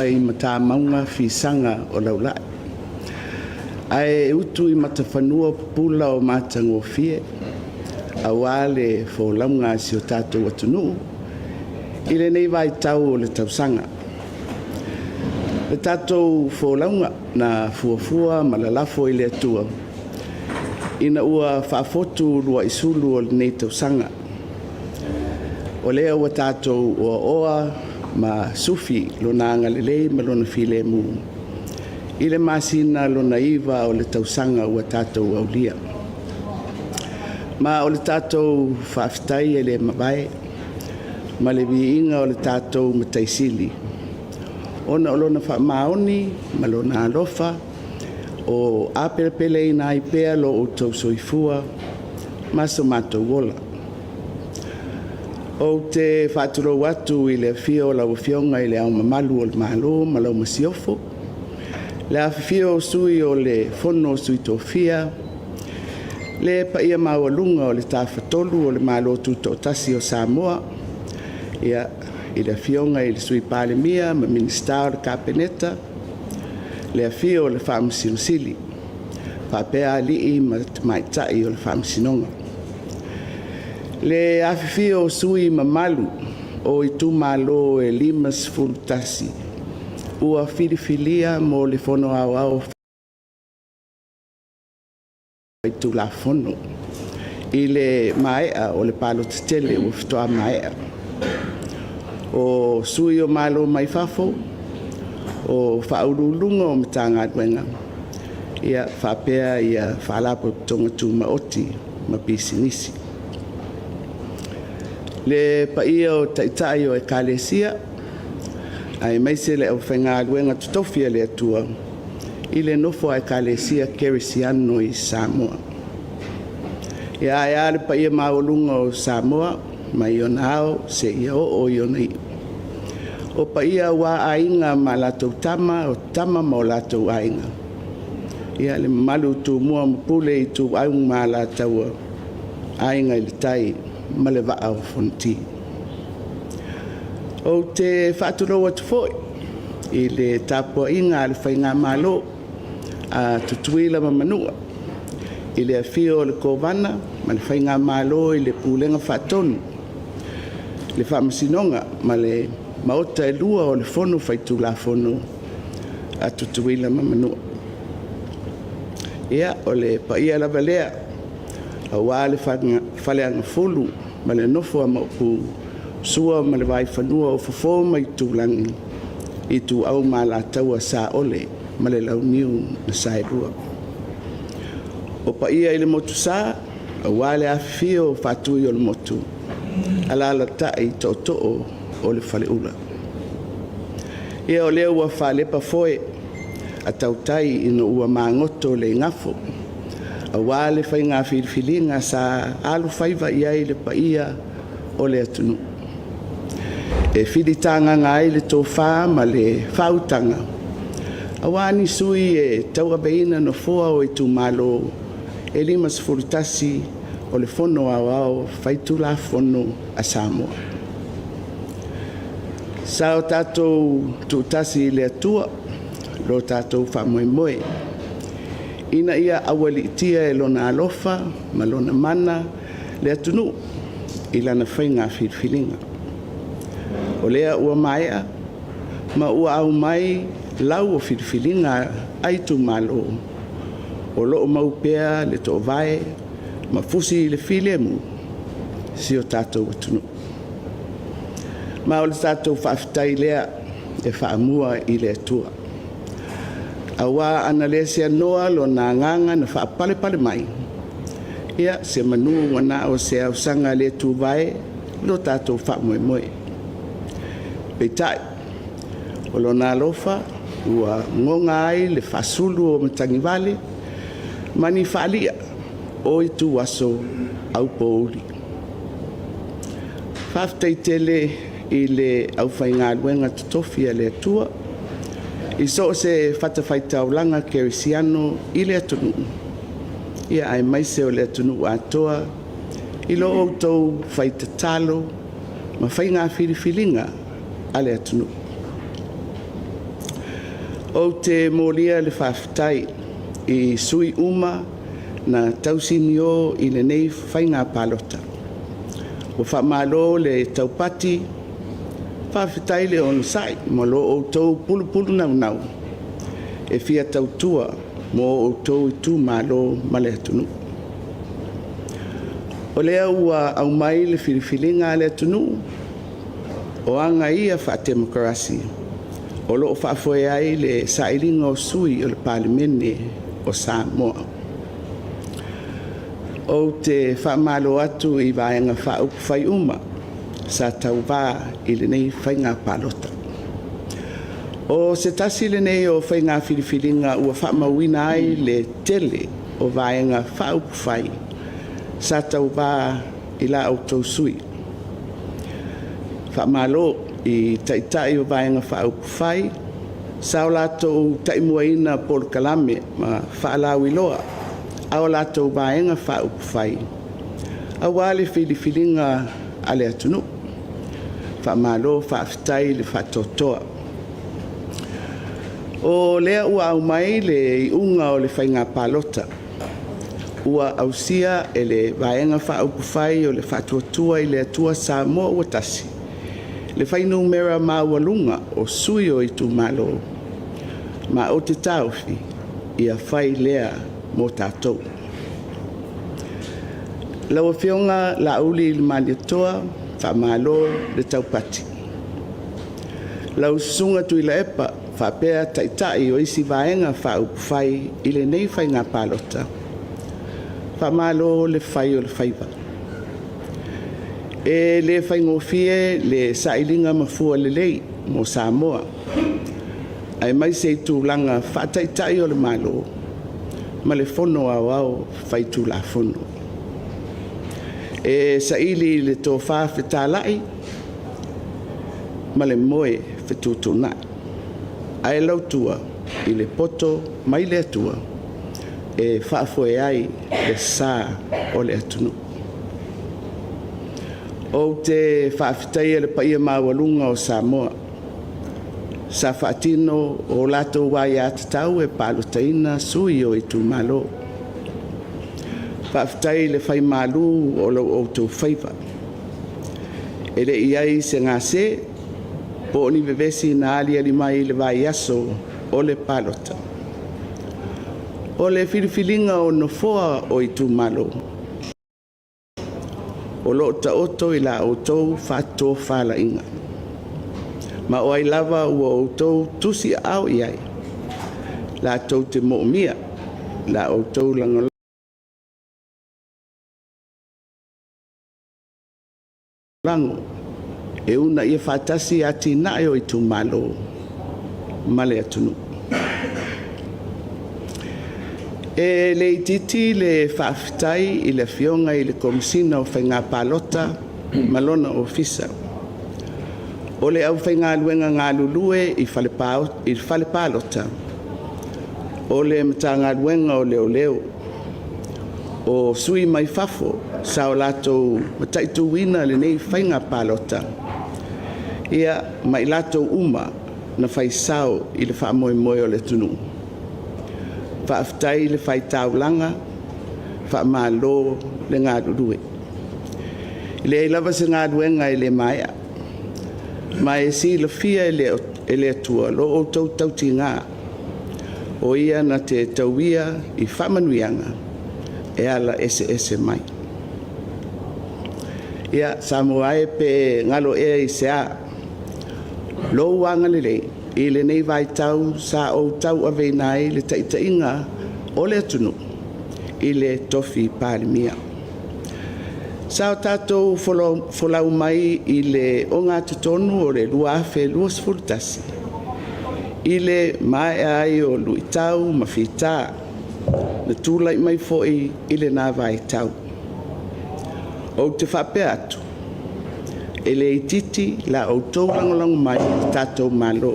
I matamauga fisaga o laulai, ae utu i matafanua pupula o matagofie aua le folauga a si o tatou atunuu i lenei vaitau o le tausaga. Le tatou folauga na fuafua ma lalafo i le Atua ina ua faafotu uluaisulu o lenei tausaga. O lea ua tatou oaoa ma sufi Lona agalelei ma Lona filemu i le masina lona iva o le tausaga ua tatou aulia. Ma o le tatou faafetai e le mavae ma le viiga o le tatou Matai Sili ona o Lona faamaoni ma Lona alofa o apelepeleina ai pea lo outou soifua ma so matou ola. Ou te faatulou atu i le afio o lau Afioga i Le Ao Mamalu o le Malo ma lau Masiofo, le afifio o Sui o le Fono a Sui Tofia, le paia maualuga o le Tafatolu o le Malo Tutoatasi o Samoa, i le Afioga i le Sui Palemia ma Minisita o le Kapeneta, le afio o le Faamasino Sili, faapea alii ma tamaitai o le Faamasinoga. Le afifio o sui usufono mamalu o itumalo e 51 ua filifilia mo le Fono Aoao Faitulafono i le maea o le palota tele ua faatoa maea. O sui o Malo mai fafo, o Faauluuluga o Matagaluega faapea Faalapotopotoga Tumaoti ma Pisinisi. Le paia o Taitai o Ekalesia aemaise le aufaigaluega totofi a le Atua i le nofo a Ekalesia Kerisiano i Samoa. Ia, ae a le paia maualuga o Samoa mai ona ao seia oo i ona iu. O paia aua Aiga ma latou Tama, o Tama ma o latou Aiga, le mamalu i Tumua ma Pule, Ituau ma Alataua, Aiga i le Tai ma le Vaa o Fonoti. Ou te faatulou atu foi i le tapuaiga a le Faigamalo a Tutuila ma Manua, i le afio o le Kovana ma le Faigamalo i le Pulega Faatonu, le Faamasinoga ma le Maota e Lua o le Fono Faitulafono a Tutuila ma Manua. Ia, o le paia lava lea aua le Faleagafulu ma le nofo a Maopu, Sua ma le Vaifanua o Fofo ma Aitulagi, Ituau ma Alataua, Saole ma le Launiu na Saelua. O paia i le Motusa aua le afifio o Faatuiolemotu, alaalatai tootoo o le Faleula. Ia o lea ua faalepa foe a tautai ina ua magoto le igafo aua le faiga filifiliga sa alofaiva i ai le paia o le atunuu e filitagaga ai le tofa ma le faautaga aua ni sui e tauaveina nofoa o itumalo e 51 o le Fono Aoao Faitulafono a Samoa. Sa o tatou tuutasi i le Atua lo tatou faamoemoe ina ia aualiitia e Lona alofa ma Lona mana le atunuu i lana faiga filifiliga. O lea ua maea ma ua aumai lau o filifiliga a itumalo, o lo o mau pea le toovae ma fusi le filemu si o tatou atunuu. Ma o le tatou faafetai lea e faamua i le Atua, aua ana le seanoa Lona Agaga na faapalepale mai, ia semeamanu ua na o se ausaga le tuvae lo tatou faamoemoe. Peitai, o Lona alofa ua goga ai le faasulu o matagivale ma ni faali'a o ituaso aupouli. Faafetai tele i le aufaigaluega totofi a le Atua i so o se fatafaitaulaga kerisiano i le atunuu, aemaise o le atunuu atoa i lo outou fai tatalo ma faiga filifiliga a le atunuu. Ou te molia le faafetai i sui uma na tausinio i lenei faiga palota. Ua faamalo le taupati, faafetai le onosai ma lo outou pulupulunaunau e fia tautua mo outou itumalo ma le atunuu. O lea ua aumai le filifiliga a le atunuu, o aga ia faatemokarasi o lo o faafoe ai le sailiga o sui o le Palemene o Samoa. Ou te faamalo atu i Vaega Faaupufai uma sa tauva i lenei faiga palota. O se tasi lenei o faiga filifiliga ua faamauina ai le tele o Vaega Faaupufai sa tauva i la outou sui. Faamalo i Taitai o Vaega Faaupufai sa o latou taimuaina polokalame ma faalauiloa a o latou Vaega Faaupufai aua le filifiliga a le atunuu. Faamalo faafetai le faatoatoa. O lea ua aumai le iuga o le faiga palota ua ausia e le Vaega Faaupufai o le Faatuatua i le Atua Samoa ua Tasi le fuainumera maualuga o sui o itumalo, ma ou te taofi, ia fai lea mo tatou. Lau Afioga Laauli Malietoa, faamalo le taupati. Lau Susuga Tuilaepa faapea Taitai o isi Vaega Faaupufai i lenei faiga palota, faamalo le fai o le faiva. E le faigofie le sailiga mafua lelei mo Samoa aemaise i tulaga faa-Taitai o le Malo ma le Fono Aoao Faitulafono. E saili i le tofa fetalai ma le moe fetuutuunai, ae lautua i le poto mai le Atua e faafoe ai le sa o le atunuu. Ou te faafetaia le paia maualuga o Samoa sa faatino o latou aiatatau e palotaina sui o itumalo. Faafetai le faimalu o lo outou faiva, e le i i ai se gase po o ni vevesi na aliali mai i le vaiaso o le palota. O le filifiliga o Nofoa o itumalo, o lo o taoto i la outou faatofalaiga, ma o ai lava ua outou tusiaao i ai, latou te moomia la outou lagolago e uunaia faatasi atinae o itumalo ma le atunuu. E le itiiti le faafetai i le Afioga i le Komesina o Faiga Palota ma lona Ofisa, o le aufaigaluega galulue i fale palota, o le Matagaluega o Leoleo, o sui mai fafo sa o latou mataituina lenei faiga palota, ma i latou uma na fai sao i le faamoemoe o le atunuu. Faafetai le fai taulaga, faamalo le galulue. E leai lava se galuega e le maea, ma e silafia e le Atua lo outou tautiga, o Ia na te tauia i faamanuiaga e ala eseese mai. Ia, Samoa e pe galo ea i se a lou agalelei i lenei vaitau sa ou tauaveina ai le taitaiga o le atunuu i le tofi Palemia. Sa o tatou folau mai i le ogatotonu o le 2021 i le maea ai o luitau ma fita na tulai mai foi i lena vaitau. Ou te faapea atu, e le itiiti la outou lagolago mai i le tatou Malo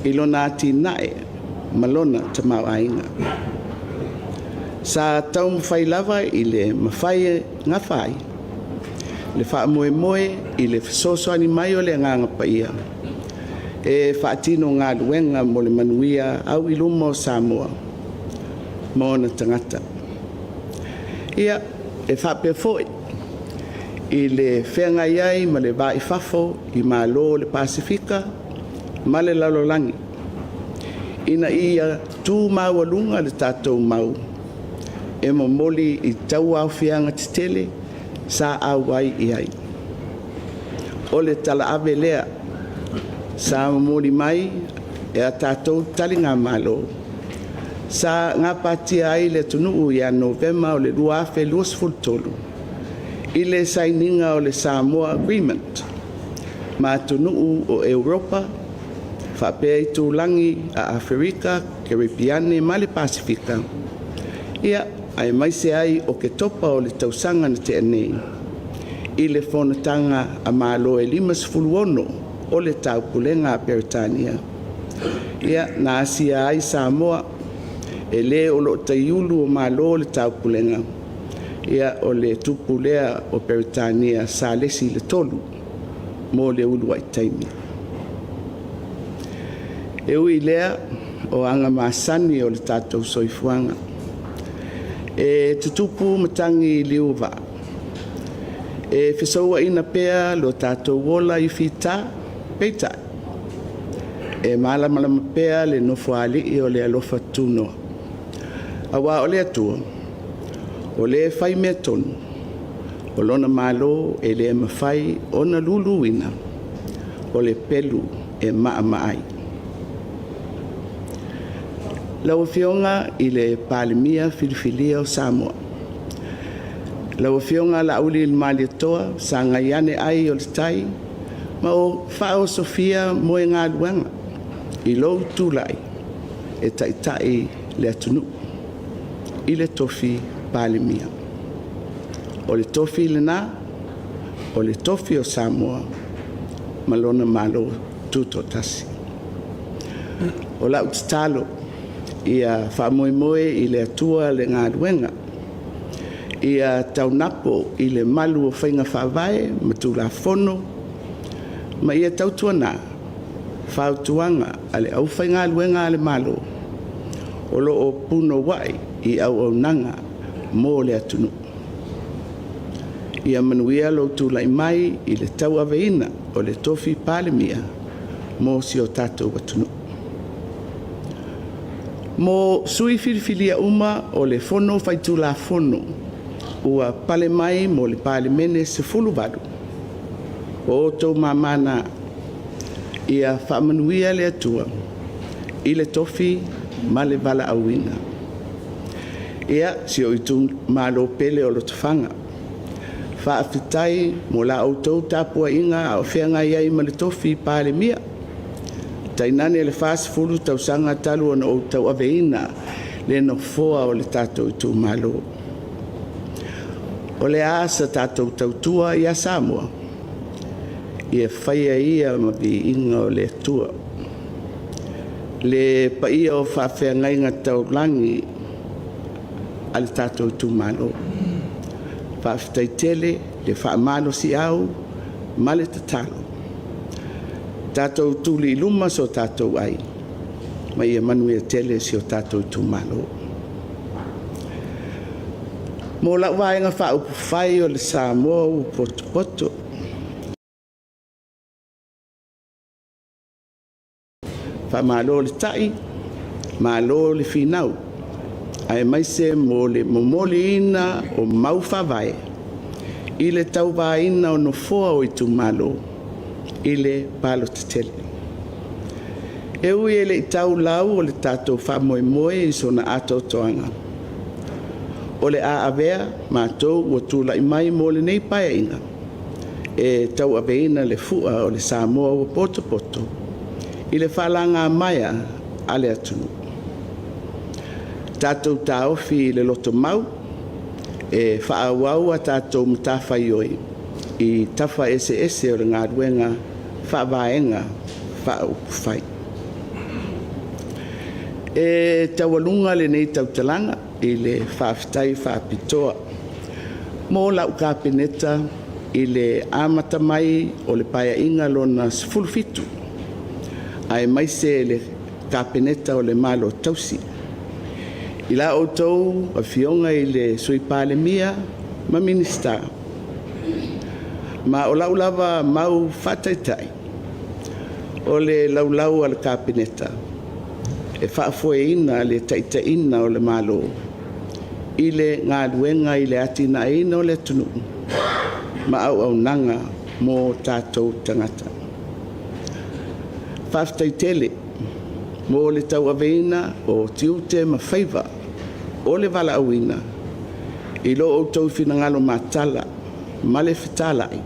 i lona atinae ma lona tamaoaiga. Sa taumafai lava i le mafai e gafa ai le faamoemoe i le fesoasoani mai o le Agaga Paia. e faatino galuega mo le manuia auiluma o Samoa ma ona tagata. Ia, e faapea foi i le feagai ai ma le va i fafo i Malo o le Pasefika ma le lalolagi, ina ia tu maualuga le tatou mau e momoli i tauaofiaga tetele sa auai i ai. O le talaave lea sa momoli mai e a tatou taligamalo sa gapatia ai le atunuu ia Novema 2023 i le sainiga o le Samoa Agreement ma atunuu o Europa faapea itulagi a Aferika, Karepeane ma le Pasefika, ia, aemaise ai Oketopa o le tausaga na tea nei i le Fonotaga a Malo e 56 o le Taupulega a Peretania, ia, na asia ai Samoa e le o lo o taiulu o Malo o le Taupulega, ia, o le Tupu lea o Peretania Salesi III mo le uluai taimi. E ui i lea, o aga masani o le tatou soifuaga, e tutupu matagi i liu o vaa, e fesouaina pea lo tatou ola i fita, peitai, e malamalama pea le Nofoalii o le alofa tunoa, aua o le Atua, o Le fai mea tonu, o Lona Malo e le mafai ona luluina, o le pelu e maamaai. Lau Afioga i le Palemia Filifilia o Samoa, lau Afioga Laaulialemalietoa Sagaiane ai o le Tai, ma ua faaosofia moegaluaga i lou tulai e taitai le atunuu i le tofi Palemia. O le tofi lena, o le tofi o Samoa ma lona Malo Tutoatasi. O lau tatalo, ia faamoemoe i le Atua le galuega, ia taunapo i le malu o faiga faavae ma Tulafono, ma ia tautuana fautuaga a le aufaigaluega a le Malo o lo o punouai i auaunaga mo le atunuu. Ia manuia lou tulai mai i le tauaveina o le tofi Palemia mo si o tatou atunuu. Mo sui usufono filifilia uma o le Fono Faitulafono ua pale mai mo le Palemene 18, o outou mama na. Ia faamanuia le Atua i le tofi ma le valaauina. Ia, si ou itumalo pele o Lotofaga, faafetai mo la outou tapuaiga a o feagai ai ma le tofi Palemia, tainane le 40 tausaga talu ona ou tauaveina le Nofoa o le tatou itumalo. O le a sa tatou tautua ia Samoa? Ia faia ia ma viiga o le Atua. Le paia o faafeagaiga taulagi a le tatou itumalo, faafetai tele le faamalosiau ma le tatalo. Tatou tuli i luma so tatou ai ma ia manuia tele si o tatou itumalo. Mo lau Vaega Faaupufai o le Samoa ua Potopoto, faamalo le tai, malo le finau, aemaise mo le momoliina o mau faavae i le tauvaina o Nofoa o itumalo i le palota tele. E ui e le i tau lau o le tatou faamoemoe i sona atoatoaga, o le a avea matou ua tulai mai mo lenei Paeaiga e tauaveina le fua o le Samoa ua potopoto i le faalagamaea a le atunuu. Tatou taofi i le lotomau e faaauau a tatou matafaioi i tafa eseese o le galuega faa-Vaega Faaupufai. E taualuga lenei tautalaga i le faafetai faapitoa mo lau Kapeneta i le amata mai o le Paeaiga Lona XVII. aemaise le Kapeneta o le Malo Tausi. I la outou Afioga i le Sui Palemia ma Minisita, ma o lau lava mau faataitai, o le laulau a le Kapeneta e faafoeina le taitaiina o le Malo i le galuega i le atinaeina o le atunuu ma auaunaga mo tatou tagata. Faafetai tele mo le tauaveina o tiute ma faiva o le valaauina i lo outou finagalo matala ma le fetalai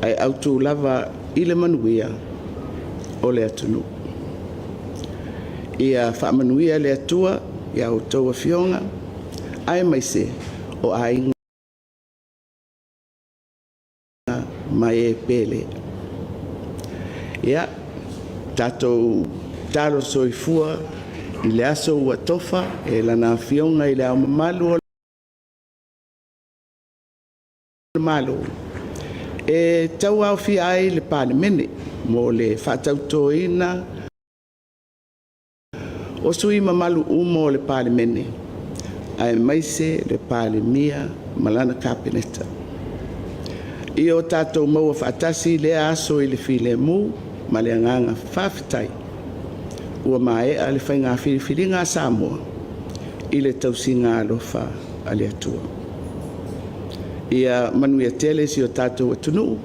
ae autu lava i le manuia o le atunuu. Ia faamanuia le Atua i a outou Afioga aemaise o aiga ma e pele. Ia, tatou talo soifua i le aso ua tofa e Lana Afioga i Le Ao Mamalu o le Malo e tauaofia ai le Palemene mo le faatautoina o sui usufono mamalu uma o le Palemene, aemaise le Palemia ma lana Kapeneta. Ia o tatou maua faatasi lea aso i le filemu ma le agaga faafetai ua maea le faiga filifiliga a Samoa i le tausiga alofa a le Atua. Ia manuia tele si o tatou atunuu,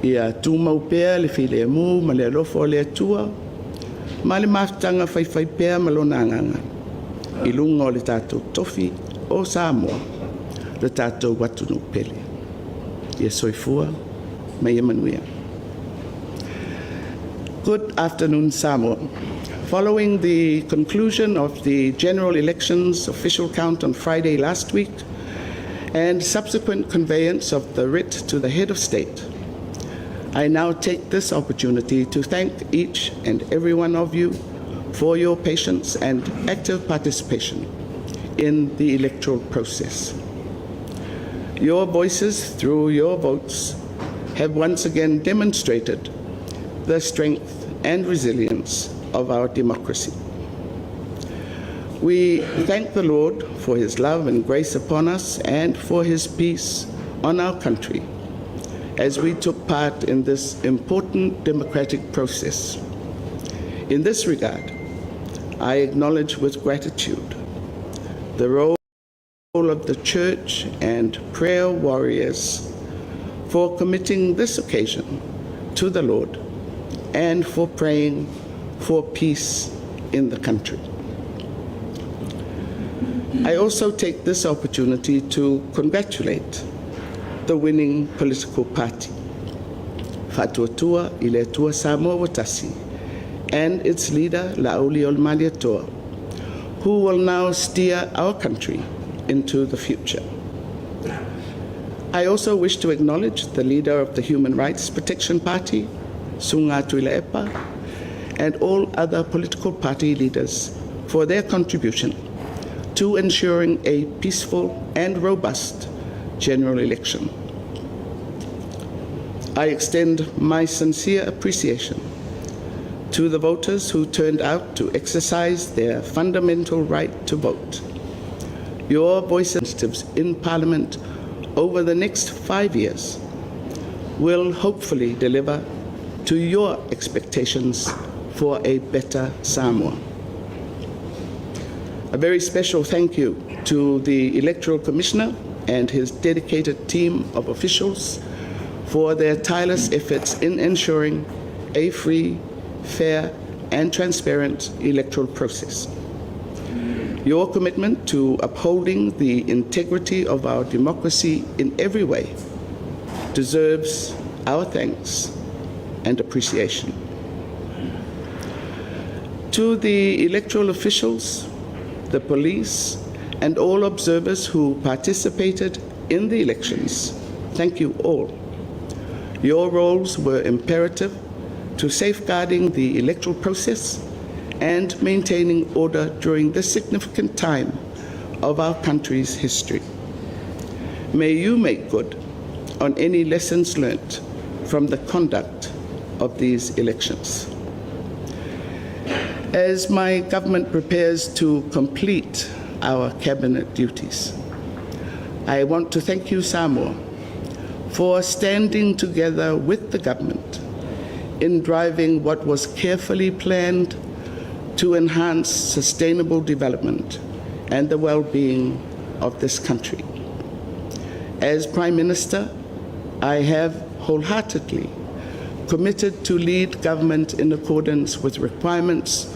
ia tumau pea le filemu ma le alofa o le Atua ma le mafutaga faifaipea ma Lona Agaga i luga o le tatou tofi o Samoa, lo tatou atunuu pele. Ia soifua ma ia manuia. Good afternoon, Samoa. Following the conclusion of the general elections official count on Friday last week and subsequent conveyance of the writ to the head of state, I now take this opportunity to thank each and every one of you for your patience and active participation in the electoral process. Your voices through your votes have once again demonstrated the strength and resilience of our democracy. We thank the Lord for his love and grace upon us and for his peace on our country as we took part in this important democratic process. In this regard, I acknowledge with gratitude the role of the church and prayer warriors for committing this occasion to the Lord and for praying for peace in the country. I also take this opportunity to congratulate the winning political party, Faatuatua i le Atua Samoa Ua Tasi, and its leader, La'auliaolemalietoa, who will now steer our country into the future. I also wish to acknowledge the leader of the Human Rights Protection Party, Suga Tuilaepa, and all other political party leaders for their contribution to ensuring a peaceful and robust general election. I extend my sincere appreciation to the voters who turned out to exercise their fundamental right to vote. Your voices in Parliament over the next 5 years will hopefully deliver to your expectations for a better Samoa. A very special thank you to the Electoral Commissioner and his dedicated team of officials for their tireless efforts in ensuring a free, fair, and transparent electoral process. Your commitment to upholding the integrity of our democracy in every way deserves our thanks and appreciation. To the electoral officials, the police, and all observers who participated in the elections, thank you all. Your roles were imperative to safeguarding the electoral process and maintaining order during this significant time of our country's history. May you make good on any lessons learnt from the conduct of these elections. As my government prepares to complete our cabinet duties, I want to thank you, Samoa, for standing together with the government in driving what was carefully planned to enhance sustainable development and the well-being of this country. As Prime Minister, I have wholeheartedly committed to lead government in accordance with requirements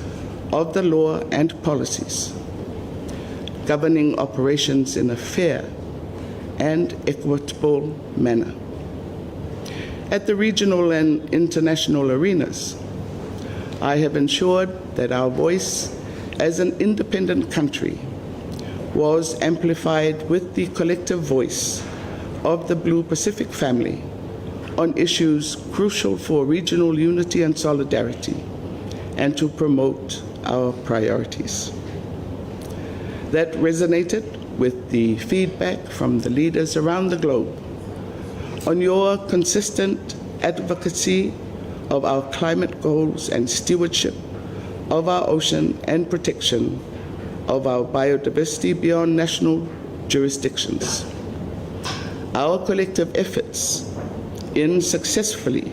of the law and policies, governing operations in a fair and equitable manner. At the regional and international arenas, I have ensured that our voice as an independent country was amplified with the collective voice of the Blue Pacific family on issues crucial for regional unity and solidarity and to promote our priorities. That resonated with the feedback from the leaders around the globe on your consistent advocacy of our climate goals and stewardship of our ocean and protection of our biodiversity beyond national jurisdictions. Our collective efforts in successfully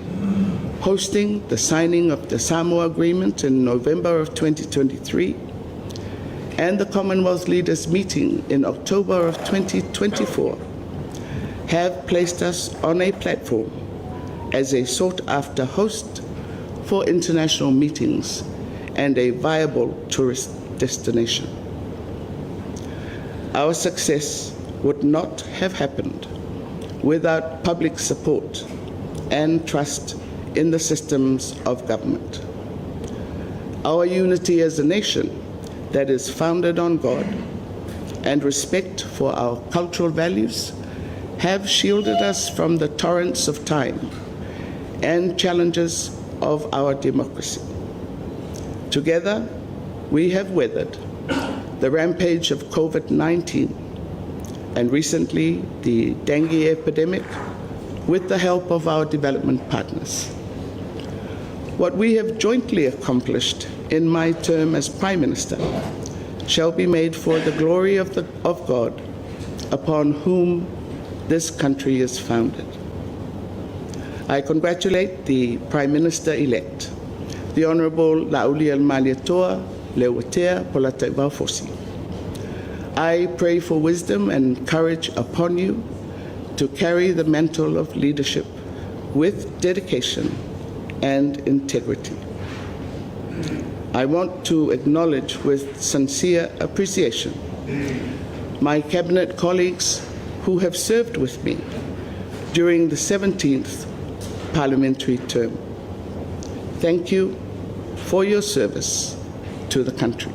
hosting the signing of the Samoa Agreement in November of 2023 and the Commonwealth Leaders Meeting in October of 2024 have placed us on a platform as a sought-after host for international meetings and a viable tourist destination. Our success would not have happened without public support and trust in the systems of government. Our unity as a nation that is founded on God and respect for our cultural values have shielded us from the torrents of time and challenges of our democracy. Together, we have weathered the rampage of COVID-19 and recently the dengue epidemic with the help of our development partners. What we have jointly accomplished in my term as Prime Minister shall be made for the glory of God upon whom this country is founded. I congratulate the Prime Minister-elect, the Honorable Laaulialemalietoa Leuatea Polataivao Fosi. I pray for wisdom and courage upon you to carry the mantle of leadership with dedication and integrity. I want to acknowledge with sincere appreciation my cabinet colleagues who have served with me during the 17th parliamentary term. Thank you for your service to the country.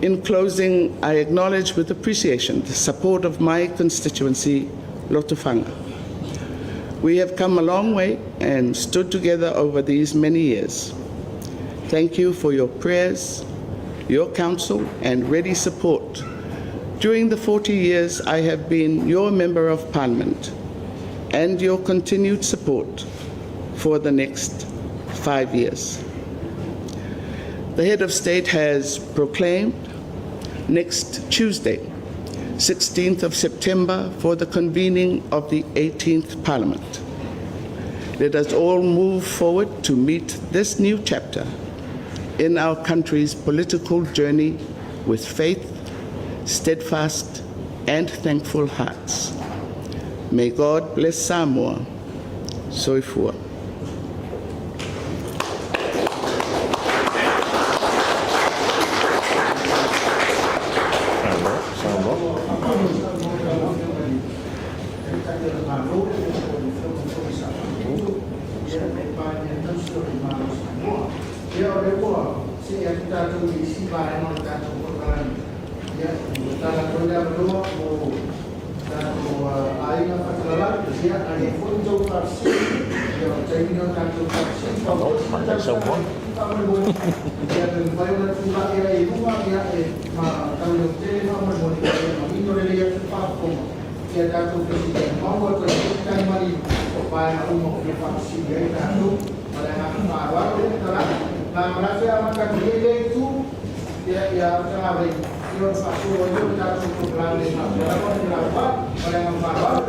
In closing, I acknowledge with appreciation the support of my constituency, Lotofaga. We have come a long way and stood together over these many years. Thank you for your prayers, your counsel, and ready support during the 40 years I have been your Member of Parliament, and your continued support for the next 5 years. The head of state has proclaimed next Tuesday, 16th of September, for the convening of the 18th Parliament. Let us all move forward to meet this new chapter in our country's political journey with faith, steadfast, and thankful hearts. May God bless Samoa. Soifua. Na manatu e amata atu ia i lea itu, ia Tagavei, ona faasolo ai lea o le tatou polokalame e faapea lava ona felafoai. Ma le agaga faaaloalo.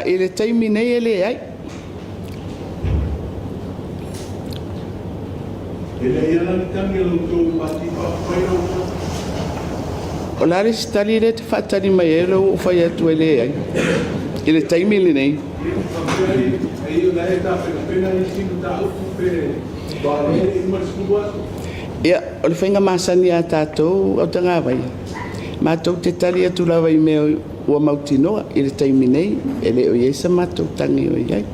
I le taimi nei e leai. O le a le isi tali lea e te faatali mai ai o lea ua ou fai atu e leai i le taimi lenei? Ia, o le faiga masani a tatou Autagavaia, matou te tali atu lava i mea ua mautinoa. I le taimi nei, e le o i ai sa matou tagi o i ai.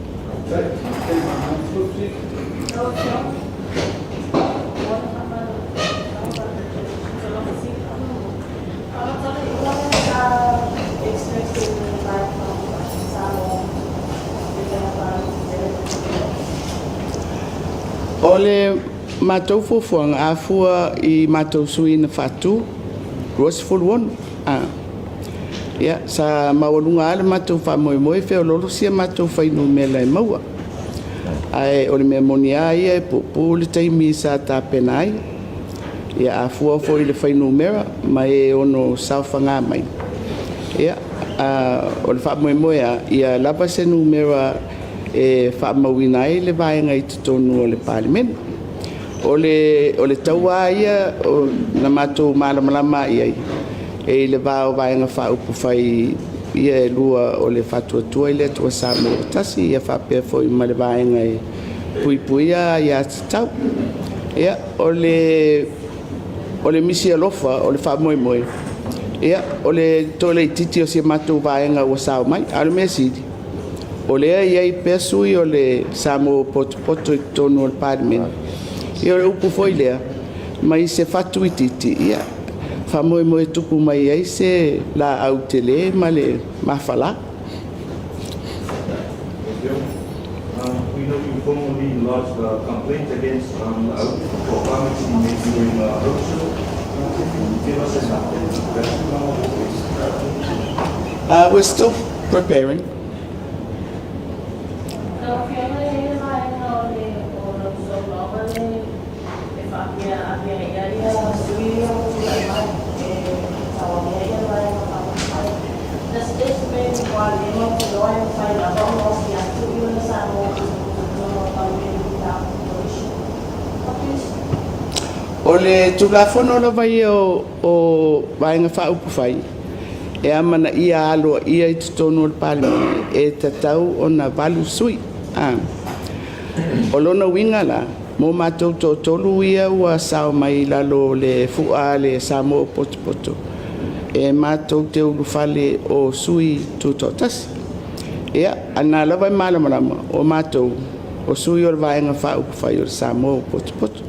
O le matou fuafuaga, a fua i matou sui na faatu, 26. Ia, sa maualuga lava le matou faamoemoe e feoloolo si a matou fuainumera e maua. Ae o le mea moni lava ia e puupuu le taimi sa tapena ai. Ia, a fua foi i le fuainumera ma e ono saofaga mai, ia, o le faamoemoe lava ia lava se numera e faamauina ai le vaega i totonu o le Palemene. O le taua lava ia na matou malamalama i ai, e i le va o Vaega Faaupufai ia e lua o le Faatuatua i le Atua Samoa ua Tasi, ia faapea foi ma le Vaega e Puipuia Aia Tatau. Ia, o le misi alofa o le faamoemoe, ia, o le toalaitiiti o si a matou vaega ua sao mai. A o le mea sili, o lea e i ai pea sui o le Samoa ua potopoto i totonu o le Palemene. Ia o le upu foi lea, mai se fatu itiiti, ia, faamoemoe e tupu mai ai se laau tele ma le mafala. We know you formally lodged a complaint against for comments he made during a roadshow. Can you give us an update on that? We're still preparing. Lau Afioga, e i ai le vaega o le o lau saunoaga le e faapea a mea i ai sui ia ua tulai mai e tauavea le Vaega Faaupufai. Does this mean ua leva ona iloa e mafai lava ona ofi atu le Samoa i totonu o le Palemene without coalition? What do you say? O le Tulafono lava ia o Vaega Faaupufai e amanaia aloaia i totonu o le Palemene, e tatau ona 8 sui. O lona uiga la, mo matou toatolu ia ua sao mai i lalo o le fua a le Samoa ua potopoto, e matou te ulufale o sui tutoatasi. Ia, a na lava e malamalama, o matou o sui o le Vaega Faaupufai o le Samoa ua potopoto.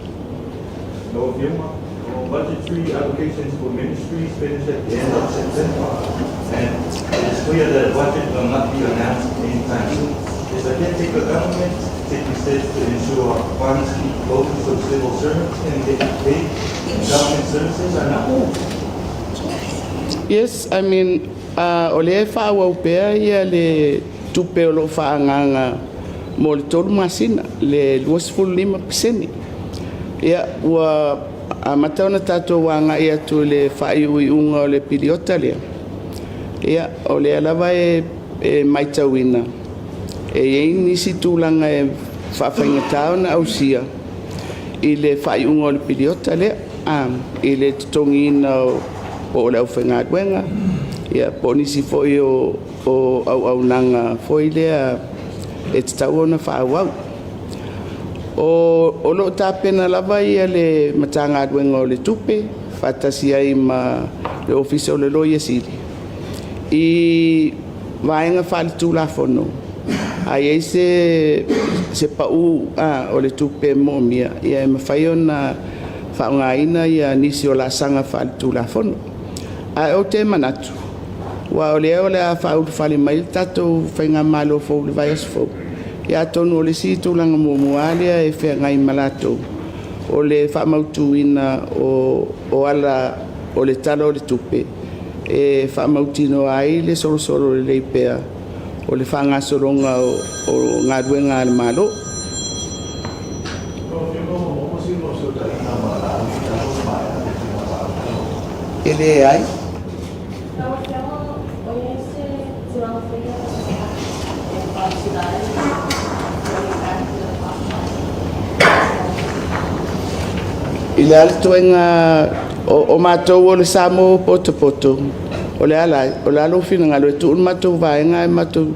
Lau Afioga, budgetary allocations for ministries finish at the end of September, and it is clear that a budget will not be announced anytime soon. Is the caretaker government taking steps to ensure funds keep flowing so civil servants can get paid? services are now? Yes, I mean, o lea e faaauau pea ia le tupe o lo o faaagaaga mo le 3 masina, le 25%. Ia, ua amata ona tatou agai atu i le faaiuiuga o le piliota lea. Ia, o lea lava e matauina e i ai nisi tulaga e faafaigata ona ausia i le faaiuga o le piliota lea, i le totogiina po o le aufaigaluega, ia po o nisi foi o auaunaga foi lea e tatau ona faaauau. O lo o tapena lava le Matagaluega o le Tupe faatasi ai ma le Ofisa o le Loia Sili i vaega faaletulafono a i ai se pau o le tupe e moomia, ia e mafai ona faaaogaina nisi o laasaga faaletulafono. Ae ou te manatu, aua o lea o le a faaulufale mai le tatou faigamalo fou i le vaiaso fou, ia atonu o le isi tulaga muamua lava lea e feagai ma latou, o le faamautuina o ala o le Tala o le Tupe e faamautinoa ai le solosolo lelei pea o le faagasologa o galuega a le Malo. E leai. Lau Afioga, o i ai se tulaga foi lea e faasila ai o le Act? I le a le ituaiga o matou o le Samoa ua potopoto, o le a la, o le a lou finagalo e tuu le matou vaega ae matou.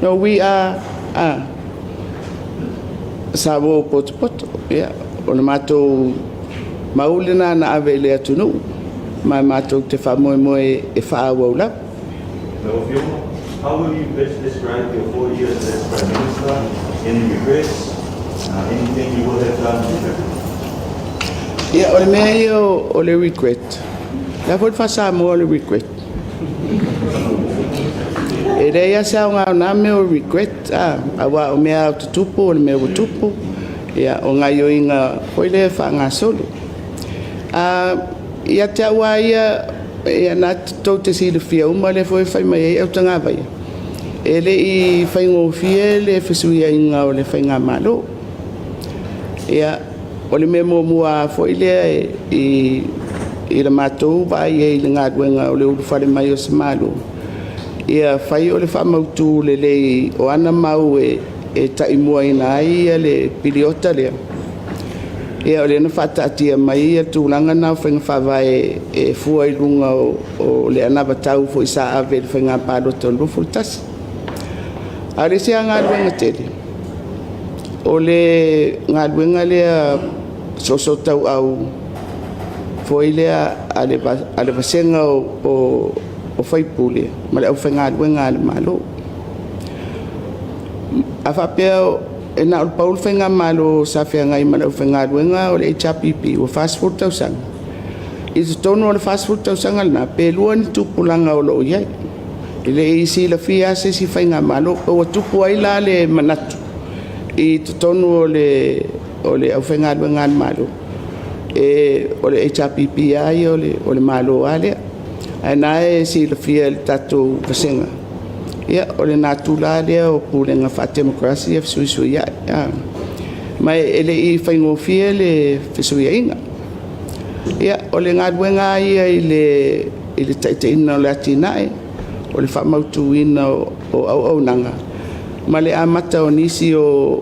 No, we are Samoa ua potopoto. Ia, o le matou mau lena na ave i le atunuu ma matou te faamoemoe e faaauau lava. Lau Afioga, how will you best describe your 4 years as Prime Minister? Any regrets? Anything you would have done differently? Ia, o le mea ia o le regret. O le a foi le faa-Samoa o le regret? E leai lava se aoga o na mea o regret, aua o mea lava o tutupu o le mea ua tupu, ia, o gaoioiga foi lea e faagasolo. Ia te au lava ia, ia na tou te silafia uma lea foi e fai mai ai Autagavaia, e le i faigofie le fesuiaiga o le faigamalo. Ia, o le mea muamua lava foi lea i le matou vaai i ai i le galuega o le ulufale mai o se Malo, ia fai o le faamautu lelei o ana mau e taimuaina ai le piliota lea. Ia o lea na faataatia mai tulaga na o faiga faavae e fua i luga o le anavatau foi sa ave i le faiga palota o le 21. A o le isi lava galuega tele, o le galuega lea soosootauau foi lea a le vasega o faipule ma le aufaigaluega a le Malo. A faapea e na o le pau le faigamalo sa feagai ma le aufaigaluega o le HRPP ua 40 tausaga, i totonu o le 40 tausaga lena, pe lua ni tupulaga o lo o i ai. E le i silafia lava se isi faigamalo. Ua tupu ai la le manatu i totonu o le aufaigaluega a le Malo, o le HRPP lava ia o le Malo lava lea. Ae na e silafia e le tatou vasega, ia o le natura lava lea o pulega faa-temokarasi e fesuisuiai. Ma e le i faigofie le fesuiaiga. Ia, o le galuega lava ia i le taitaiga o le atinae, o le faamautuina o auaunaga, ma le amata o nisi o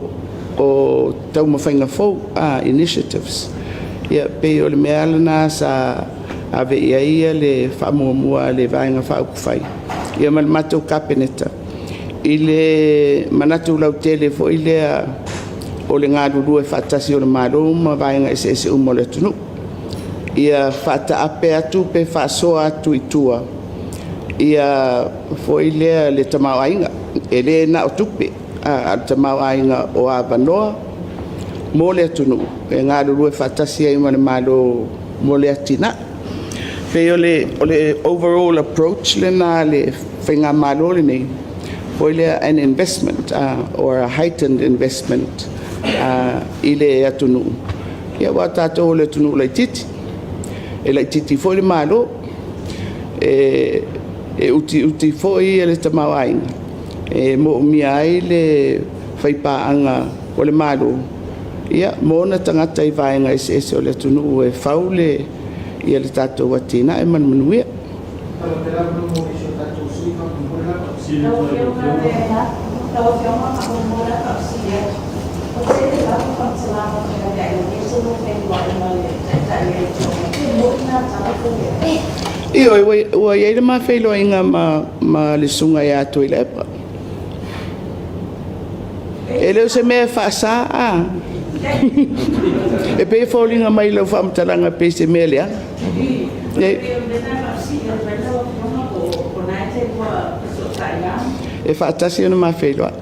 taumafaiga fou, initiatives. Ia pei o le mea lena sa ave i ai le faamuamua a le Vaega Faaupufai ia ma le matou Kapeneta i le manatu lautele foi lea o le galulue faatasi o le Malo ma vaega eseese uma o le atunuu. Ia faataape atu pe faasoa atu i tua ia foi lea le tamaoaiga. E le na o tupe, a o le tamaoaiga o avanoa mo le atunuu e galulue faatasi ai ma le Malo mo le atinae. E pei o le overall approach lena a le faigamalo lenei, foi lea an investment or a heightened investment i le atunuu. Ia aua o tatou o le atunuu laitiiti, e laitiiti foi le Malo, e utiuti foi le tamaoaiga e moomia ai le faipaaga o le Malo ma ona tagata i vaega eseese o le atunuu e fau le tatou atinae ma le manuia. Ioe, ua i ai le ma feiloaiga ma le Susuga ia Tuilaepa. E le o se mea e faasa, a? E pei e foliga mai i lau faamatalaga pei se mea leaga. E faatasi ona ma feiloai.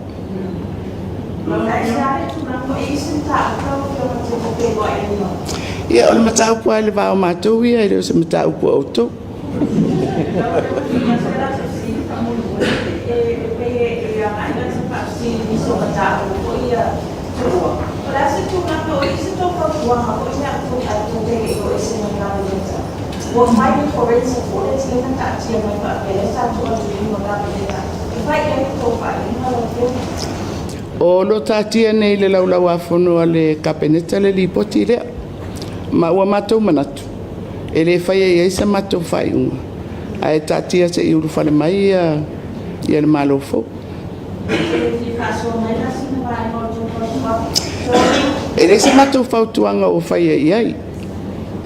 Ia, o le mataupu lava i le va o matou ia, e le o se mataupu a outou. O lo o taatia nei i le Laulau-a-Fono a le Kapeneta le Lipoti lea, ma ua matou manatu, e le faia i ai sa matou faaiuga, ae taatia se i ulufale mai le Malo fou. E leai se matou fautuaga ua faia i ai,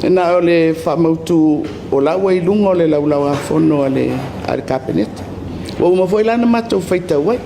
na o le faamautu o la ua i luga o le Laulau-a-Fono a le Kapeneta. Ua uma foi la ona matou faitau ai.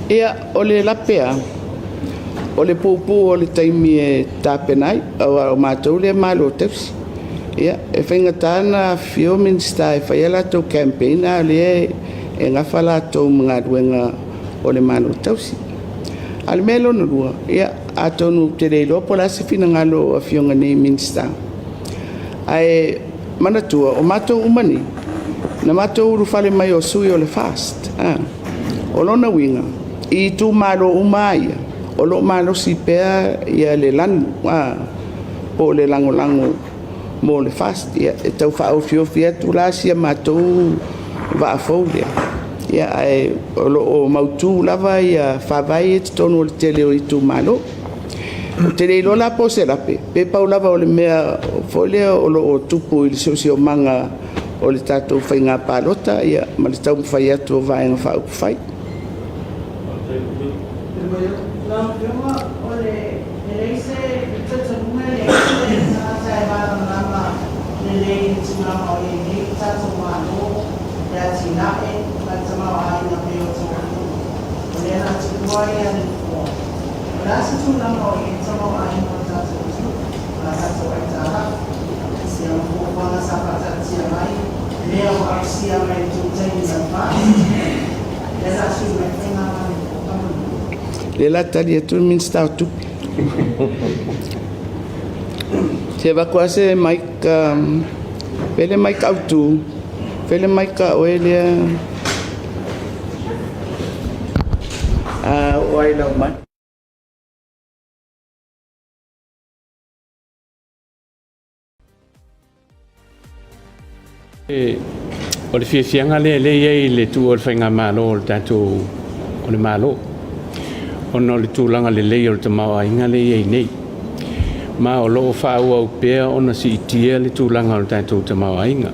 Ia, o le lape lava, o le puupuu o le taimi e tapena ai, aua o matou lea e malo tausi. Ia, e faigata ona afifio Minisita e fai a latou campaign a o lea e nafa latou ma galuega o le Malo Tausi. A o le mea lona lua, ia, atonu ou te le iloa po o le a se finagalo o Afioga nei i Minisita, ae manatua, o matou uma nei, na matou ulufale mai o sui o le FAST. O lona uiga, i itumalo uma lava ia, o lo o malosi pea le lanu po o le lagolago mo le FAST. Ia, e tau faaofiofi atu la si a matou vaa fou lea, ae o lo o mautu lava faavae ia i totonu o le tele o itumalo. Ou te le iloa la po o se lape, pe pau lava o le mea foi lea o lo o tupu i le siosiomaga o le tatou faiga palota ma le taumafai atu o Vaega Faaupufai. Lau Afioga, o le, e leai se, i le talitonuga e leai se tagata e malamalama lelei i le tulaga o i ai nei le tatou Malo, le atinae ma le tamaoaiga pei o tou atunuu, o lea na tuua ai le nofoa. O le a se tulaga o i ai le tamaoaiga o le tatou atunuu ma a tatou aitalafu? Ia ma fuafuaga sa faataatia mai, mea ua ausia mai i le tou taimi ma le FAST, lea sa sui mai le Faigamalo faamolemole. Lea o le a tali atu le Minisita o Tupe. Se avatu lava se mic, fai le mic autu, fai le mic a oe lea. A oo lava i lau mic. O le fiafiaga lea lea e i ai i le tuua o le faigamalo o le tatou o le Malo, ona o le tulaga lelei o le tamaoaiga lea e i ai nei. Ma o lo o faaauau pea ona siitia le tulaga o le tatou tamaoaiga.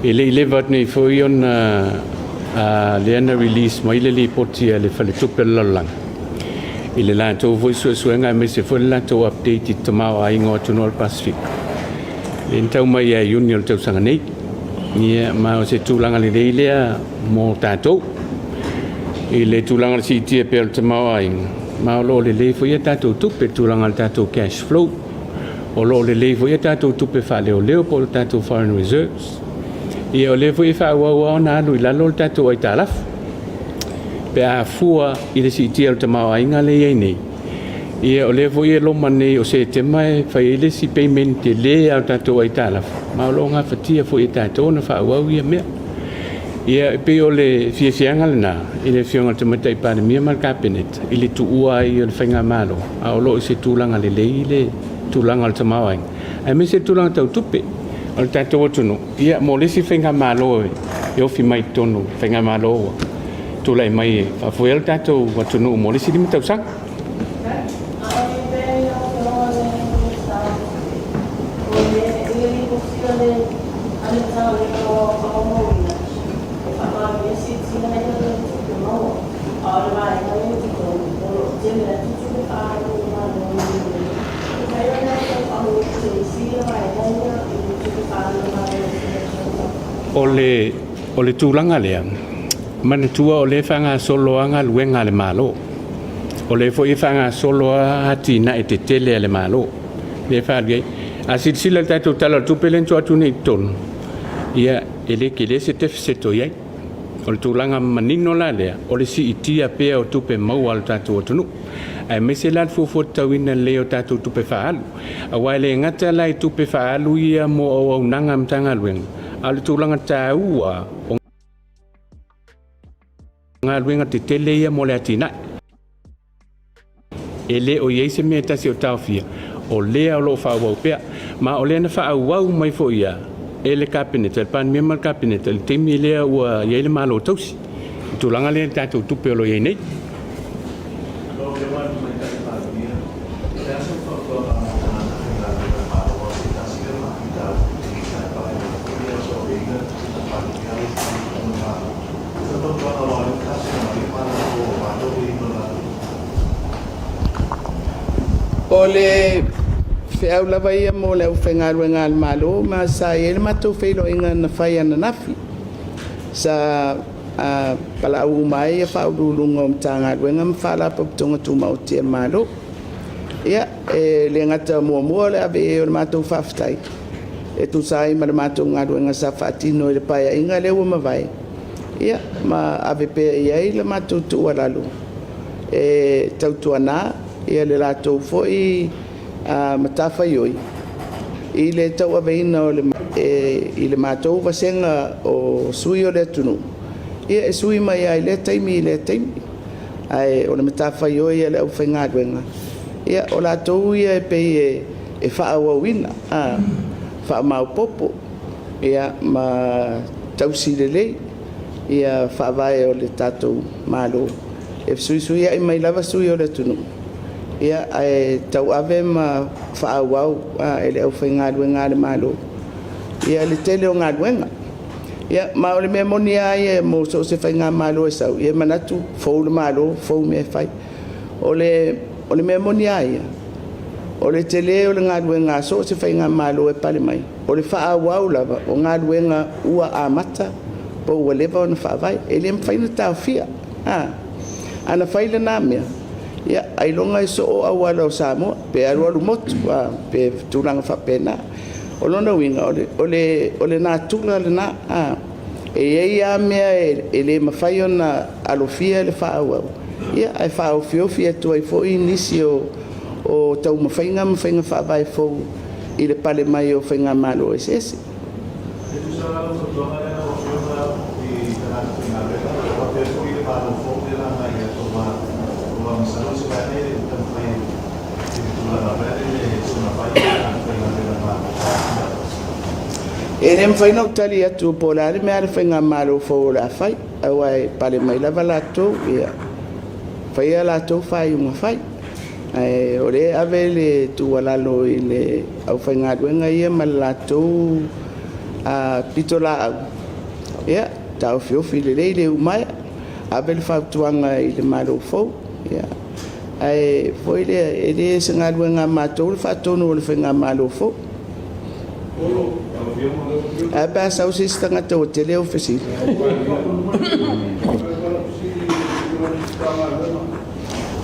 E le i leva atu nei foi ona lea na release mai le lipoti a le Faletupe o le Lalolagi i le latou foi suesuega aemaise foi le latou update i le tamaoaiga o atunuu o le Pasefika, lea na tau mai ia Iuni o le tausaga nei. Ia, ma o se tulaga lelei lea mo tatou i le tulaga o le siitia pea o le tamaoaiga. Ma o lo o lelei foi a tatou tupe i le tulaga o le tatou cash flow. O lo o lelei foi a tatou tupe faaleoleo po o le tatou foreign reserves. Ia o lea foi e faaauau lava ona alu i lalo le tatou aitalafu pe a fua i le siitia o le tamaoaiga lea e i ai nei. Ia o lea foi e loma nei o Setema e fai ai le isi payment tele lava o le tatou aitalafu, ma o lo o gafatia foi e tatou ona faaauau ia mea. Ia e pei o le fiafiaga lena i le Afioga i le Tamaitai Palemia ma le Kapeneta i le tuua ai o le faigamalo, a o lo o i se tulaga lelei le tulaga o le tamaoaiga, aemaise le tulaga tau tupe o le tatou atunuu, ia mo le isi faigamalo e ofi mai i totonu, faigamalo ua tulai mai e faafoea le tatou atunuu mo le isi 5 tausaga. O le, o le tulaga lea, manatua o lea e faagasolo lava galuega a le Malo. O lea foi e faagasolo lava atinae tetele a le Malo. Lea e faaali ai. A silasila i le tatou Tala o le Tupe lea na tuu atu nei i totonu, ia, e le tele se deficit o i ai. O le tulaga manino la lea, o le siitia pea o tupe maua a le tatou atunuu, aemaise la le fuafua tatauina lelei o tatou tupe faaalu. Aua e le gata la i tupe faaalu ia mo auaunaga a Matagaluega, a o le tulaga taua o galuega tetele ia mo le atinae. E le o i ai se mea e tasi o taofia, o lea o lo o faaauau pea. Ma o lea na faaauau mai foi ia e le Kapeneta, le Palemia ma le Kapeneta i le taimi lea ua i ai le Malo tausi. I le tulaga lea i le tatou tupe o lo o i ai nei. Lau Afioga i le Tamaitai Palemia, o le a sau fautuaga mo tagata faigaluega a le Malo aua se tasi lea faafitauli sa e faailoa foi le aso avea ina Palemia lau Afioga i le Malo. O se fautuaga aua o lea ua tasena mai le Malo fou aua le aveina o latou tupe. O le feau lava ia mo le aufaigaluega a le Malo ma sa i ai le matou feiloaiga na fai ananafi. Sa valaau uma ai Ofisa Sili o Pulega o Matagaluega ma Faalapotopotoga Tumaoti a le Malo. Ia, e le gata muamua o le ave i ai o le matou faafetai e tusa ai ma le matou galuega sa faatino i le Paeaiga lea ua mavae, ia ma ave pea i ai le matou tuualalo e tautuana le latou foi matafaioi i le tauaveina o le i le matou vasega o sui o le atunuu, ia e sui mai lava i lea taimi i lea taimi. Ae o le matafaioi a le aufaigaluega, ia o latou ia e pei e faaauauina, faamaopoopo ma tausi lelei faavae o le tatou Malo. E fesuisuiai mai lava sui o le atunuu, ae tauave ma faaauau e le aufaigaluega a le Malo le tele o galuega. Ia, ma o le mea moni lava ia mo so o se faigamalo e sau, ia e manatu e fou le Malo fou mea e fai. O le mea moni lava ia, o le tele o le galuega a so o se faigamalo e pale mai, o le faaauau lava o galuega ua amata po ua leva ona faavae. E le mafai ona taofia. A na fai lena mea, ia ailoga e soo auala o Samoa, pe alualu motu, pe tulaga faapena. O lona uiga, o le natura lena. E i ai lava mea e le mafai ona alofia le faaauau, ae faaofiofi atu ai foi nisi o taumafaiga ma faiga faavae fou i le pale mai o faigamalo eseese. E tusa la lau fautuaga lea lau Afioga i tagata faigaluega faapea foi le Malo fou lea o le a agai atu aua masalo o se vaega ia e le o taumafai i le tulaga foi lea e soona fai tagata faigaluega a le Malo. E le mafai ona ou tali atu po o le a le mea a le faigamalo fou o le a fai, aua e pale mai lava latou, ia fai a latou faaiuga fai. Ae o lea e ave le tuualalo i le aufaigaluega ia ma le latou pitolaau, ia taofiofi lelei le iumaea, ave le fautuaga i le Malo fou. Ae foi lea, e le o se galuega a matou le faatonu o le faigamalo fou. Ae a pe a sau se isi tagata ua tele au fesili?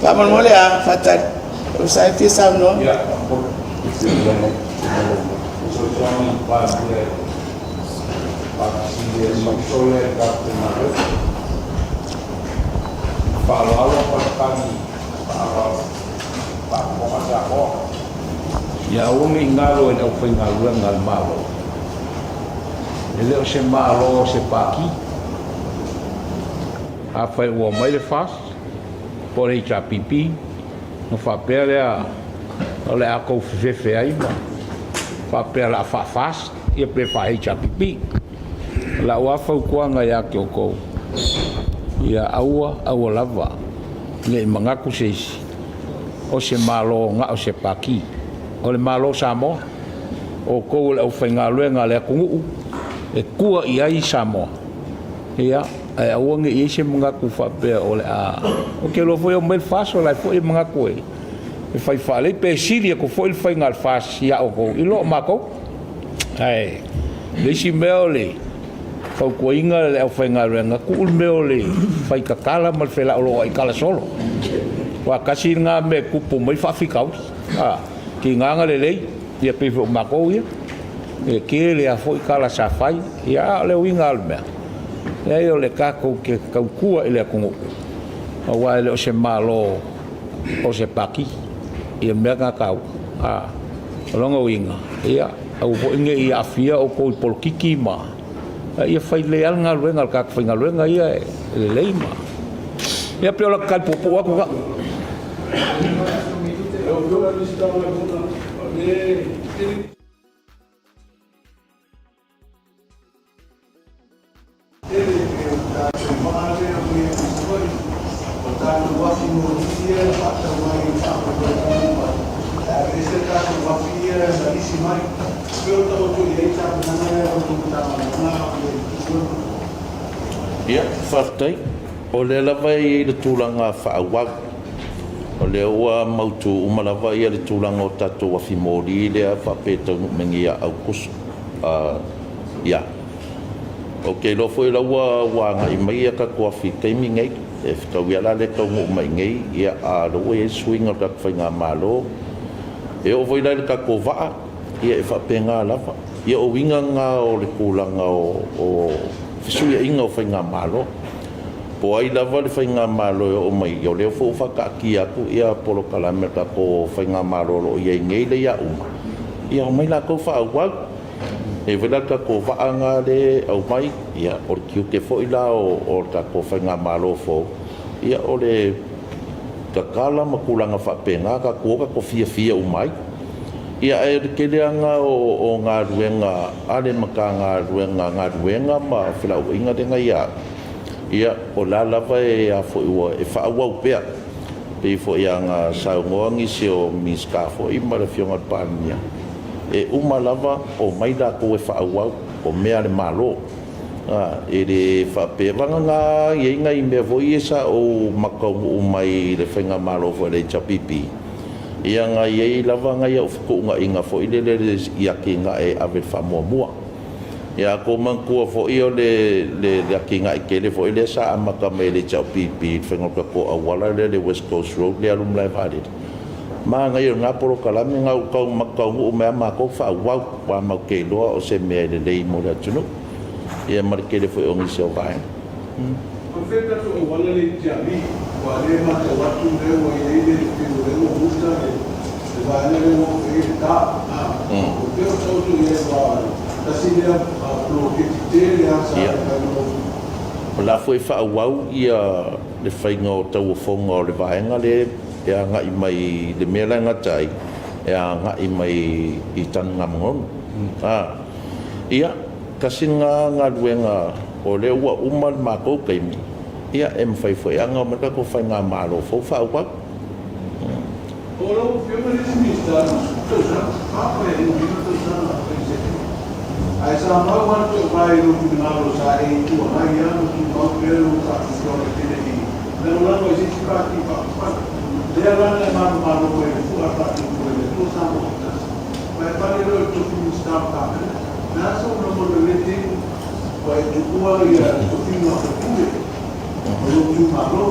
Faamolemole a faatali, o sa e fia saunoa. Ia aua ne i galo e le aufaigaluega a le Malo, e le o se Malo o se Pati. Afai ua omai le FAST po o le HRPP ona faapea lea o le a tou fefefe ai ma faapea o le a faa-FAST ia pe faa-HRPP. O lau lava fautuaga ia te outou, ia aua aua lava ne i manatu se isi o se Malo na o se Pati. O le Malo o Samoa, o outou o le aufaigaluega a le atunuu e tua i ai Samoa. Ia, ae aua ne i i ai se manatu faapea o le a... Ou te iloa foi e omai le FAST o la e foi e manatu e fai faalelei pe sili atu foi le faiga a le FAST ia outou i lo o matou. Ae o le isi mea o le fautuaina le aufaigaluega, tuu le mea o le fai tatala ma le felaoloai tala solo. Aua tasi lena mea e tupu mai faafitauli. A, tiga na lelei, ia pei foi o matou ia, e tele lava foi tala sa fai, ia a o le uiga lava o le mea, leai o le tatou te tautua i le atunuu, aua e le o se Malo o se Pati, ia mea na taua. A, o lona uiga, ia aua foi ne i aafia outou i polokiki ma, a ia fai lelei lava le galuega a le tagata faigaluega ia e lelei ma, ia pei o lata tali puupuu atu lena. Tele e o tatou vaa lea ua i ai i Savaii, o tatou afi moni ia e faatau mai i faamoemoe uma ai, ae aveese tatou afi ia na lisi mai. Pei o taoto i ai tapenaga lea a la outou Matagaluega a o i ai i tulaga. Ia, faafetai. O lea lava e i ai le tulaga faaauau. O lea ua mautu uma lava le tulaga o tatou afi moli lea faapea e taunuu mai nei ia Aokuso. Ia. Ou te iloa foi o la ua agai mai a tatou afi i le taimi nei. E fetaui lava la le taunuu mai i inei, ia a o lea ua i ai le suiga o le tatou faigamalo. E oo foi la i le tatou vaa, ia e faapena lava. Ia o uiga na o le tulaga o fesuiaiga o faigamalo. Po o ai lava le faigamalo e oo mai, ia o lea foi ua faataatia atu polokalame a le tatou faigamalo o lo o i ai nei lea o le a uma, ia omai latou faaauau. E i ai foi la le tatou vaa lena lea e aumai, ia o le tiute foi la o le tatou faigamalo fou, ia o le tatala ma tulaga faapena, tatou o tatou fiafia uma ai. Ia ae o le tele lava lena o galuega a le Matagaluega Galuega ma Felauaiga lea na ia au, ia o la lava e a foi e faaauau pea. E pei foi ona saunoa nisi o Minisita foi ma le Afioga i le Palemia, e uma lava omai latou e faaauau, o mea a le Malo. E le faapea, vagana e i ai nai mea foi ia sa ou matou taunuu mai i le faigamalo foi a le HRPP, ia na i ai lava nai au fetuunaiga foi lele i atinae e ave le faamuamua. Ia a outou manatua foi o le atinae tele foi lea sa amata mai e le HRPP i le faiga o le tatou auala lea le West Coast Road lea e alu i le malaevaalele, manaia o lena polokalame na ua taunuu mai lava matou faaauau, aua matou te iloa o se mea e lelei mo le atunuu, ia ma le tele foi o nisi o vaega. O fea le tatou auala lea i Tiavi? Aua o lea e matau atu o lea ua i ai le, pei o lea ua muta le vaega lea ua oo i ai le ta. O fea o taoto i ai aua tasi lea poloketi tele lava sa fai ma lou. O la foi e faaauau le faiga o tauofoga o le vaega lea e agai mai i le mea la e gata ai, e agai mai i Tanugamanono. Ia, tasi lena galuega o lea ua uma le matou taimi, ia e mafai foi ona omai le tatou faigamalo fou faaauau. O lau Afioga le isi Minisita, 20 tausaga, fa Paeaiga, lima tausaga a o Peresetene. Ae sa mau lava le toavae i lou finagalo sa e Itu Agai lava ma tumau pea lou faatuatuaga tele i lagolago ai se isi Pati Faaupufai. Lea la na e manumalo mai i le fua a le faatuatua i le Atua Samoa Autasi. Ma e pale loa i le tofi Minisita o le Kapeneta. O le a sou lagona i lea taimi ua e tuua ia tofiga o faipule o lou itumalo?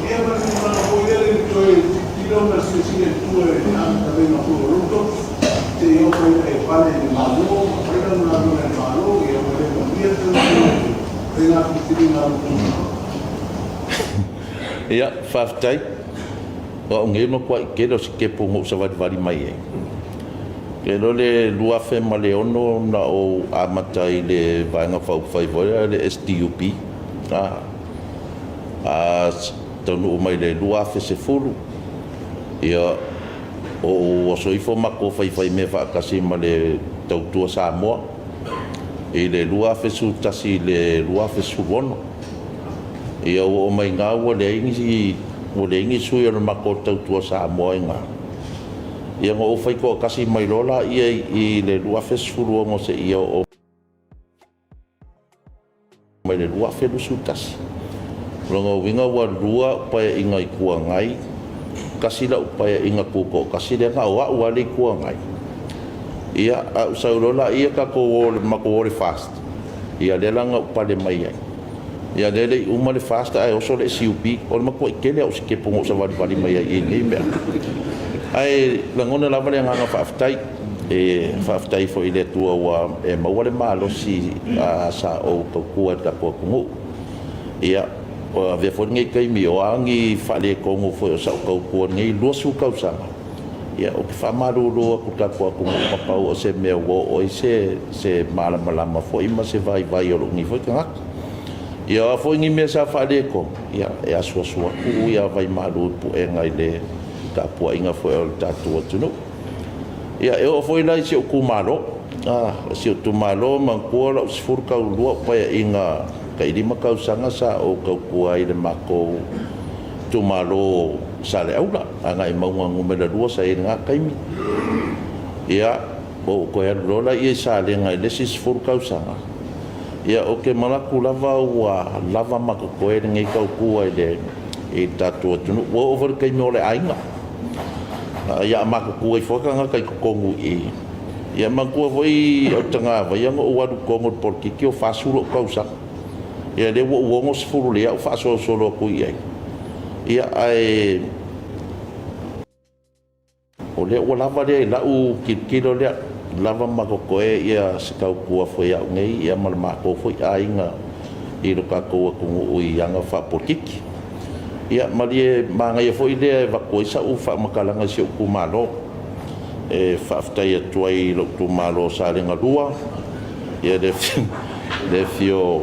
Ia ma le finagalo foi lea le toe tilotilo ma silasila i tua i le amatalega foi o lou tofi, seia oo mai ina e pale i le Malo ma fai lau galuega i le Malo, ia ua le manuia le tautua i le faiga filifiliga a lo outou itumalo. Ia, faafetai. O au nei e matuai tele o se kepo na ou savalivali mai ai. Ou te iloa o le 2006 na ou amata ai i le Vaega Faaupufai foi lea o le SDUP. A taunuu mai i le 2010, ia, ou oso ifo matou faifaimea faatasi ma le Tautua Samoa i le 2011 i le 2016. Ia ua oo mai i ina ua leai ni ua leai ni sui o le matou Tautua Samoa i ina, ia ona ou faitoatasi mai loa lea i le 2016 seia oo mai le 2021. O lona uiga ua lua au Paeaiga Itu Agai, tasi lau Paeaiga Tutoatasi lea na o au lava le Itu Agai, ia ae ou sau loa lea tatou o matou o i le FAST, ia lea la na ou pale mai ai. Ia lea e le i uma le FAST ae oso le SUP. O le matuai tele lava o sitepu na ou savalivali mai ai i nei mea. Ae lagona lava le agaga faafetai. E faafetai foi i le Atua ua e maua le malosi sa ou tautua ai i le tatou atunuu. Ia, ua avea foi lenei taimi, o a ni faaletonu foi o sau tautua i lenei 20 tausaga, ia ou te faamalulu atu i le tatou atunuu, na pau o se mea ua oo i ai se malamalama foi ma se vaivai o lou nei foi tagata. Ia o a foi ni mea sa faaletonu, ia e asuasu atu vaimalu i puega i le tapuaiga foi a lo tatou atunuu. Ia e oo foi la i si ou itumalo, o si ou itumalo manatua lau 12 au Paeaiga tai 5 tausaga sa ou tautua ai i le matou itumalo o Saleaula, Gagaemauga 2 sa i ai i lena taimi. Ia, ou toe alu loa lea i Salega i le isi 10 tausaga. Ia, ou te manatu lava ua lava ma totoe lenei tautua i le tatou atunuu. Ua oo foi i le taimi o le aiga, ia a matutua ifo lava tagata i totonu i i. Ia manatua foi Autagavaia na ou alu i totonu o le polokiki o 40 ou tausaga. Ia lea ua ou 60 lelei lava ou faasolosolo atu i ai, ia ae o lea ua lava lea i lau tilotilo lea, lava ma totoe se tautua foi a au nei ma le matou foi aiga i lo tatou atunuu i aga faapolokiki. Ia malie manaia foi lea e avatu ai sau faamatalaga i si ou itumalo. E faafetai atu ai i lou itumalo o Salega 2, ia le afio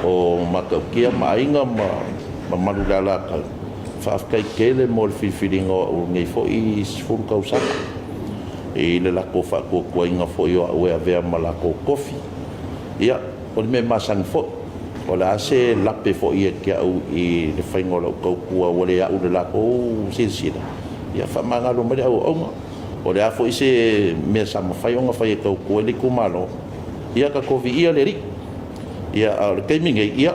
o Matautia ma Aiga ma mamalu i le Alataua, faafetai tele mo le filifiliga o au i lenei foi 10 tausaga i le latou faatuatuaina foi o au e avea ma latou tofi. Ia, o le mea masani foi, o le a se lape foi ia te au i le faiga o lau tautua ua le au i le latou silasila, ia faamagalo mai le auauauga. O le a foi se mea sa mafai ona fai e tautua ai le itumalo, ia tatou viia le Alii. Ia, a o le taimi nei, ia,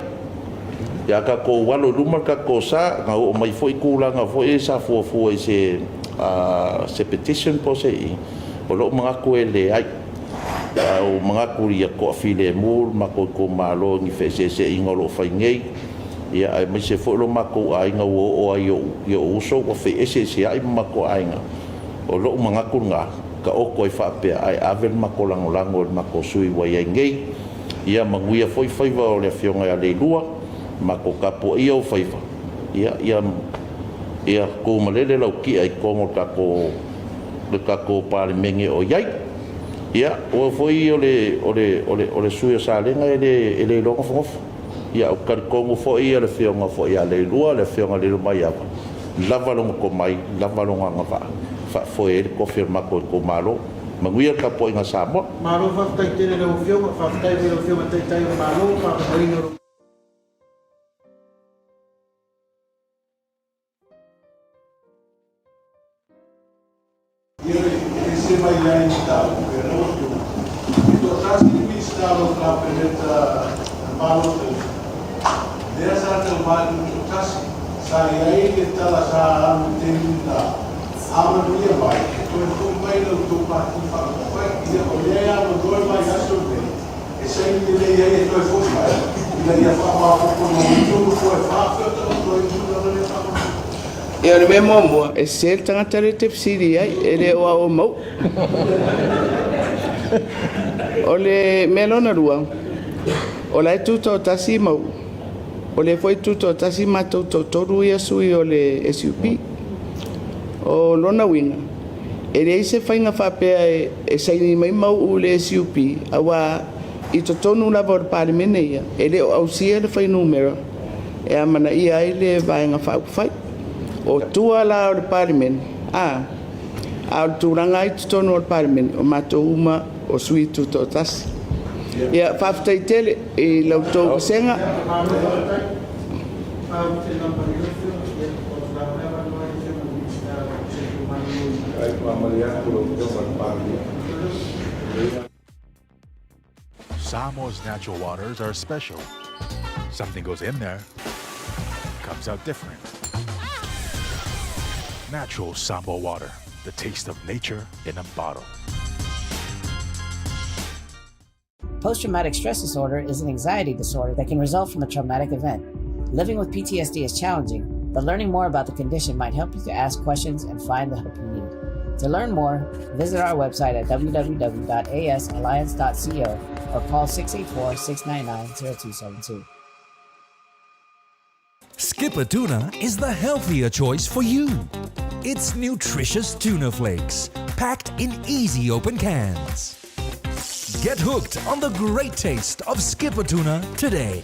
a tatou alo i luma le tatou sa, na oo mai foi tulaga foi ia sa fuafua i se petition po o se i, o lou manatu e leai. Ae ua ou manatu ia toafilemu le matou itumalo i ni feeseeseaiga o lo o fai nei, aemaise foi lo matou aiga ua oo lava i ou uso ua feeseeseai ma matou aiga. O lou manatu lena, taoto ai faapea ae ave le matou lagolago i le matou sui usufono ua i ai nei. Ia manuia foi faiva o le Afioga ia Leilua, matou tapuaia ou faiva, ia tumalele lau tia i totonu o le tatou Palemene o i ai. Ia, o au foi o le sui usufono o Salega e le iloa nofonofo. Ia, ou te talitonu foi o le Afioga foi ia Leilua, le Afioga ia Lilomaiava, lava lona tomai, lava lona agavaa e faafoe ai le tofi o le matou itumalo. Manuia le tapuaiga a Samoa. Malo faafetai tele i lau Afioga, faafetai foi i lau Afioga i le Taitai o le Malo, faafetai o lo. Ioe, e ese mai ai mataupu ia lau Afioga. E toatasi le Minisita o lau Kapeneta na palota ai, lea sa taumalu toatasi, sa i ai le tala sa alu i taimi lena, a manuia mai, e toe foi mai la outou Pati Faaupufai. Ia, o lea e avanoa le vaiaso lenei, e saini lelei ai e toe foi mai, ina ia faamaopoopo i tolu po o e fa, fea taoto ai le tulaga lea faamolemole. Ia, o le mea muamua, e sese le tagata lea e te fesili i ai, e le o au o Mauu. O le mea lona lua, o la e tutoatasi Mauu, o lea foi e tutoatasi matou toatolu ia sui o le SUP. O lona uiga, e leai se faiga faapea e saini mai Mauu i le SUP, aua i totonu lava o le Palemene ia, e le o ausia le fuainumera e amanaia ai le Vaega Faaupufai. O tua la o le Palemene, a o le tulaga lava i totonu o le Palemene, o matou uma o sui tutoatasi. Ia, faafetai tele i la outou vasega. Samoa's natural waters are special. Something goes in there, comes out different. Natural Samoa water, the taste of nature in a bottle. Post traumatic stress disorder is an anxiety disorder that can result from a traumatic event. Living with PTSD is challenging, but learning more about the condition might help you to ask questions and find the help you need. To learn more, visit our website at www.asalliance.co or call 684 699 0272. Skipper Tuna is the healthier choice for you. It's nutritious tuna flakes, packed in easy open cans. Get hooked on the great taste of Skipper Tuna today.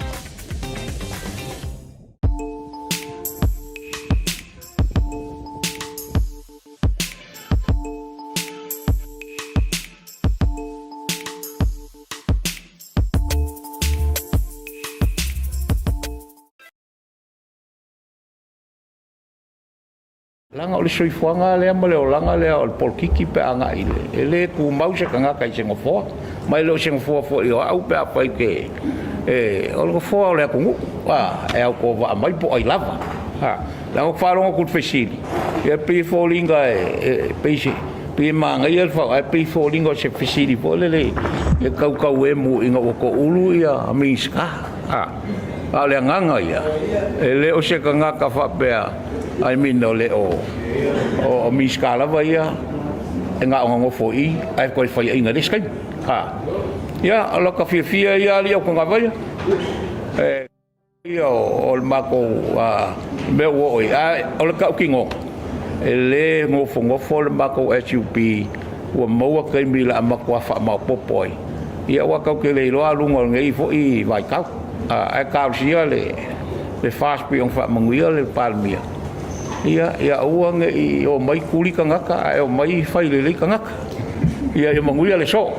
Leaga o le soifuaga lea ma le olaga lea o le polokiki pe a agai i le, e le tumau se tagata i se nofoa, ma e le o se nofoa foi o au pe afai ke, e, o le nofoa o le atunuu, a, e autovaa mai po o ai lava. A, leaga ou te faalogo atu i le fesili, ia e pei e foliga e, e pei se, pei e manaia le fau, ae pei e foliga o se fesili foi lele e tautauemu ina ua toulu ia Minisita. A, a o le agaga ia, e le o se tagata faapea, I mean, o le o, o, o Minisita lava ia e na ona nofo i i, ae toe faiaina i le isi taimi. A, ia, o lota fiafia ia alii o Togavaia. E, ia o, o le matou mea ua oo i ai, ae o le tautinoga, e le nofonofo le matou SUP ua maua taimi o le a matua faamaopoopo ai, ia aua tatou te le iloa aluga o lenei foi vaitau. Ae talosia le le FAST pei ona faamanuia le Palemia, ia, ia aua ne i omai tuli tagata ae omai fai lelei tagata. Ia, ia manuia le soo.